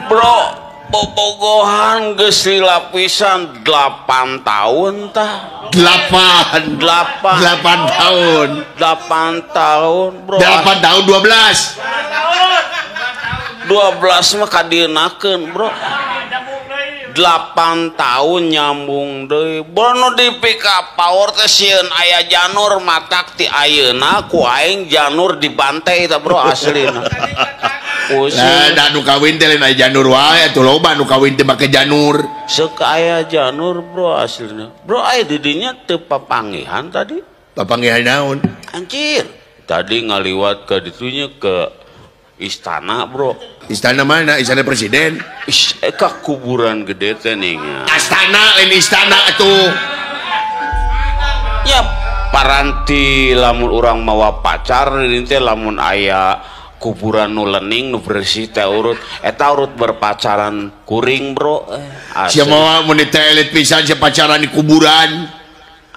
Bro, bobogohan geus lila pisan 8 tahun tah. 8 tahun. 8 tahun, bro. 8 tahun 12. 12 mah kadienakeun, bro. 8 tahun nyambung deui. Bro nu dipika power teh sieun aya janur matak ti ayeuna ku aing janur dibantai tah bro aslina. Lah da nu kawin teh lain aya janur wae atuh loba nu kawin teh make janur. Seuk aya janur bro aslina. Bro aya di dinya teu papanggihan tadi. Papanggihan naon? Anjir, tadi ngaliwat ka ditunya ke istana bro. Istana mana? Istana presiden? Ka kuburan gede teh nih. Astana lain istana atuh. Ya paranti lamun urang mawa pacar ini teh lamun aya kuburan nu lening nu bersih teh urut eta urut berpacaran kuring bro. Sia mawa mun teh elit pisan sia pacaran di kuburan.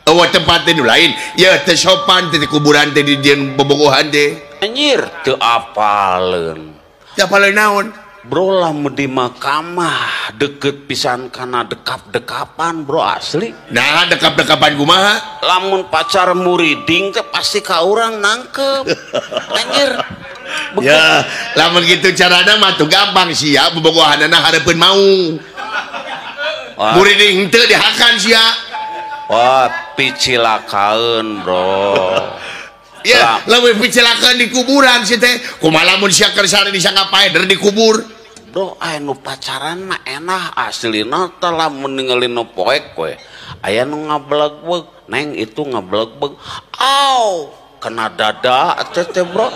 Eueuh tempat teh nu lain. Ya teh sopan teh kuburan teh di dieun bobogohan teh. Anjir teu apaleun. Teu apaleun naon? Bro lamun di makamah deket pisan kana dekap-dekapan bro asli. Nah dekap-dekapan kumaha? Lamun pacar muriding teh pasti ka urang nangkep. Anjir. Ya, lamun gitu carana mah tuh gampang sia bobogohanana hareupeun mau. Muriding teu dihakan sia. Wah, picilakaeun bro. Ya, lamun picilakaeun di kuburan si teh, kumaha lamun sia keur sare disangka paeder dikubur. Bro, aya nu pacaran mah enak aslina teh lamun ningali nu poek we. Aya nu ngablegbeg, neng itu ngablegbeg. Aw, kena dada teh teh bro.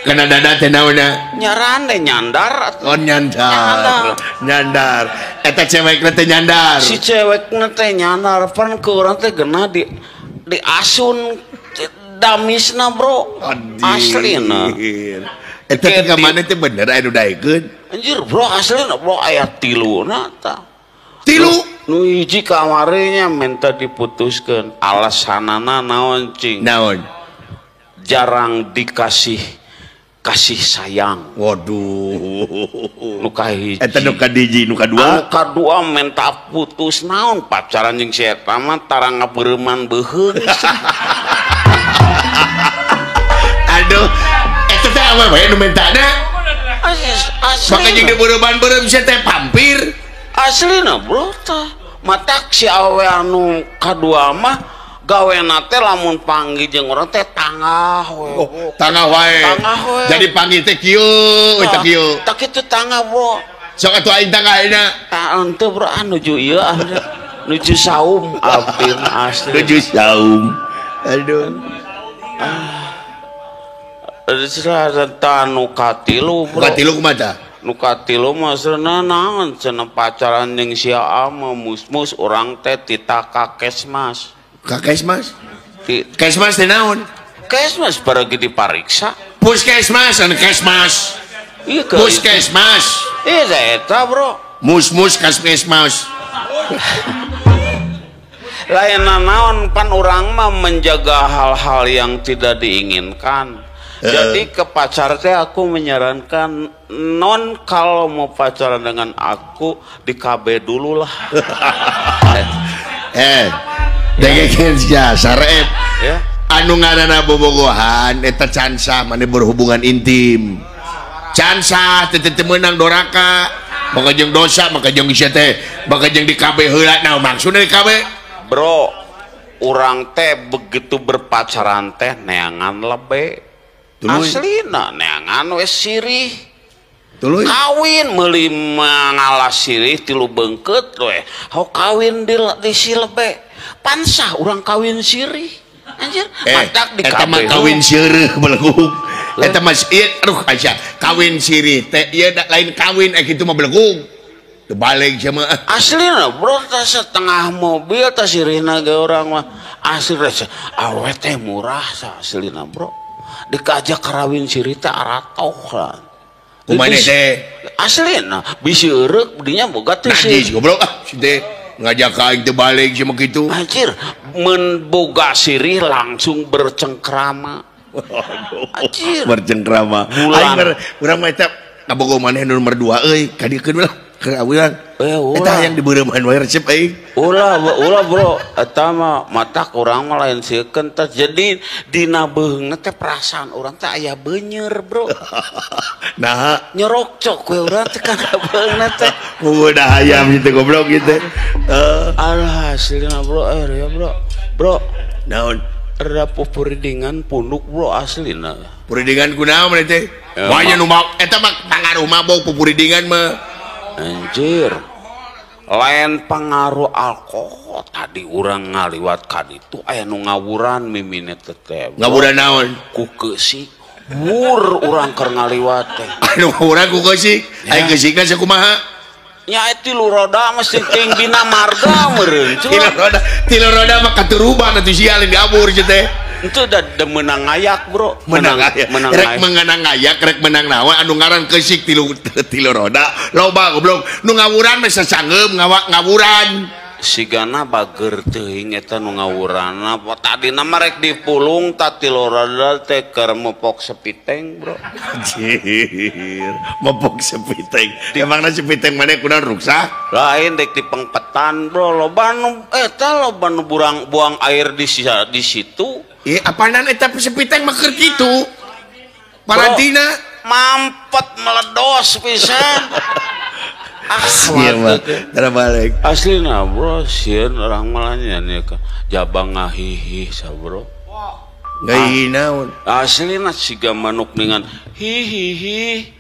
Kena dada teh naonna? Nyarane nyandar. Oh nyandar. Nyandar. Eta cewekna teh nyandar. Si cewekna teh nyandar pan ke urang teh geuna di asun damisna bro. Aslina. Eta teh ka mana teh bener aya nu daekeun? Anjir bro aslina bro aya tiluna tah. Tilu? Nu hiji kamarinya minta diputuskeun. Alasanana naon cing? Naon? Jarang dikasih kasih sayang. Waduh. Nu kahiji. Eta nu kadiji, nu kadua. Anu kadua minta putus naon pacaran jeung si eta mah tara ngabeureuman beuheung. Aduh, eta teh awewe nu mintana. Asli. Maka jeung dibeureuman-beureum sia teh pampir. Aslina bro tah. Matak si awewe anu kadua mah gawena teh lamun panggih jeung urang teh tangah we. Oh, tangah wae. Tangah we. Jadi panggih teh kieu, teh kieu. Tah kitu tangah bro. Sok atuh aing tangah ayeuna. Tah henteu bro, ah nuju ieu ah. Nuju saum abdi mah asli. Nuju saum. Aduh. Ah. Tah nu katilu bro. Katilu kumaha tah? Nu katilu mah cenah naon cenah pacaran jeung si Aa mah mus-mus urang teh titah ka Kesmas. Ka Kesmas? Kesmas teh naon? Kesmas baragi dipariksa. Puskesmas anu Kesmas. Iya Puskesmas. Iya eta bro. Mus-mus Kesmas. Lain naon pan urang mah menjaga hal-hal yang tidak diinginkan. Jadi ke pacar teh aku menyarankan non kalau mau pacaran dengan aku di KB dulu lah. Dengekeun sia sarep. Ya. Anu ngaranna bobogohan eta can sah mane berhubungan intim. Can sah teu teu meunang doraka. Maka jeung dosa, maka jeung sia teh, maka jeung di KB heula. Nah, maksudna di KB? Bro, urang teh begitu berpacaran teh neangan lebe. Aslina neangan we sirih. Tuluy kawin meuli ngalas sirih tilu beungkeut we. Hau kawin di si lebe. Pansah urang kawin sirih. Anjir, matak di eta mah kawin sirih belegug. Eta mah ieu aduh aya kawin sirih teh ieu lain kawin kitu mah belegug. Teu balik sia mah. Aslina bro teh setengah mobil teh sirihna ge urang mah. Asli awe teh murah aslina bro. Dikajak karawin sirih teh aratoh lah. Kumaha teh? Aslina bisi eureuk dinya boga teh sih. Najis goblok ah si teh ngajak ka aing teu balik sia mah kitu. Anjir, mun boga sirih langsung bercengkrama. Waduh. Anjir. Bercengkrama. Aing urang mah eta Kabogoh maneh nu nomor 2 euy, kadiekeun lah keur awean. Eta yang dibeureumhan wae resep aing. Ulah ulah bro, eta mah matak urang mah lain siekeun teh. Jadi dina beheungna teh perasaan urang teh aya beunyer bro. Nah, nyerokcok we urang teh kana beheungna teh. Udah hayam gitu goblok gitu. Alah aslina bro, ya bro. Bro, naon? Rada pupuridingan punduk bro aslina. Puridingan kunaon teh? Wah nya nu eta mah pangaruh mabok pupuridingan mah. Anjir. Lain pengaruh alkohol tadi urang ngaliwat ka ditu aya nu ngawuran mimine teh. Ngawuran naon? Ku keusik. Wur urang keur ngaliwat teh. Anu ngawuran ku keusik? Aya keusikna sakumaha? Nya tilu roda mesti ting bina marga meureun. Tilu roda mah katuruban atuh sia lain diabur sia teh. Itu udah menang ngayak bro. Menang ngayak. Rek menang ngayak, rek menang naon anu ngaran keusik tilu roda. Loba goblok. Nu ngawuran mah sasangeum ngawuran. Sigana bager teuing eta nu ngawuranna. Tadina mah rek dipulung ta tilu roda teh keur mepok sepiteng bro. Anjir, mepok sepiteng. Emangna sepiteng maneh kunaon ruksak? Lain dek dipengpetan bro. Loba nu eta loba nu buang air di situ. Apaanan eta sepiteng mah keur kitu. Parantina mampet meledos pisan. Ah, mah terbalik. Aslina bro, sieun urang malah nya jabang ngahihih sa bro. Ngahihi naon? Aslina siga manuk dengan hihihi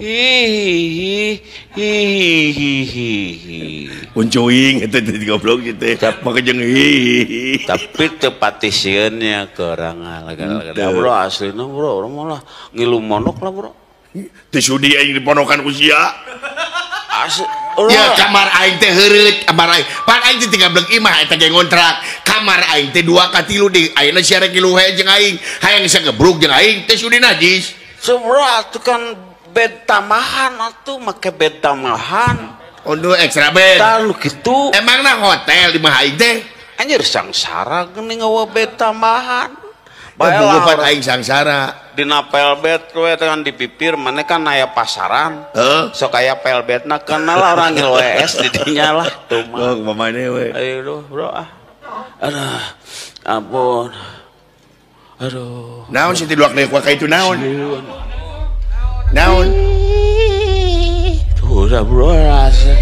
hihihi hihihi. Uncuing eta teh goblok kitu. Maka jeung hihihi. Tapi teu pati sieun nya ke urang lega-lega. Bro aslina bro, urang malah ngilu monok lah bro. Teu sudi aing diponokan ku sia. Ya kamar aing teh heureut, kamar aing. Pan aing teh tinggal beleg imah eta ge ngontrak. Kamar aing teh 2 ka 3 deui. Ayeuna sia rek ngilu he jeung aing. Hayang sagebrug jeung aing teh sudi najis. Bro atuh kan bed tambahan atuh make bed tambahan. Unduh ekstra bed. Tah lu kitu. Emangna hotel di mah aing teh? Anjir sangsara geuning ngawa bed tambahan. Bae pan aing sangsara. Dina pelbet we kan di pipir maneh kan aya pasaran. Sok aya pelbetna kenal lah orang ngilu es di dinya lah tuh mah. Oh, mamane we. Aduh, bro ah. Aduh. Ampun. Aduh. Naon sih tiluak deui ka itu naon? Naon? Tuh udah bro asli.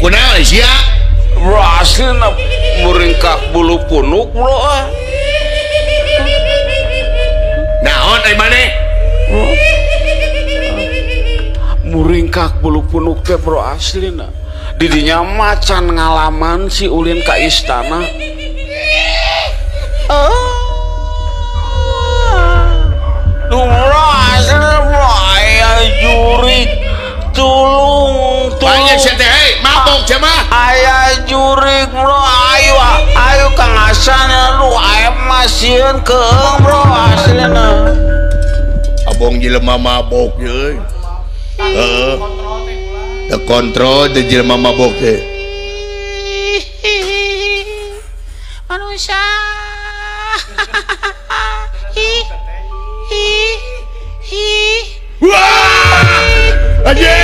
Kunaon sia? Bro aslina muringkak bulu punuk bro ah. Naon ai maneh? Muringkak bulu punuk teh bro aslina. Didinya macan ngalaman si ulin ka istana. Bro asli bro aya jurik tulung tulung. Banyak sia teh hei mabok jamaah. Aya jurik bro ayo ayo Kang Hasan lu aya mah sieun keung bro aslina. Abong jelema mabok euy. Heeh. Teu kontrol teh jelema mabok teh. Manusia. Hi hi hi. Wah! Anjir!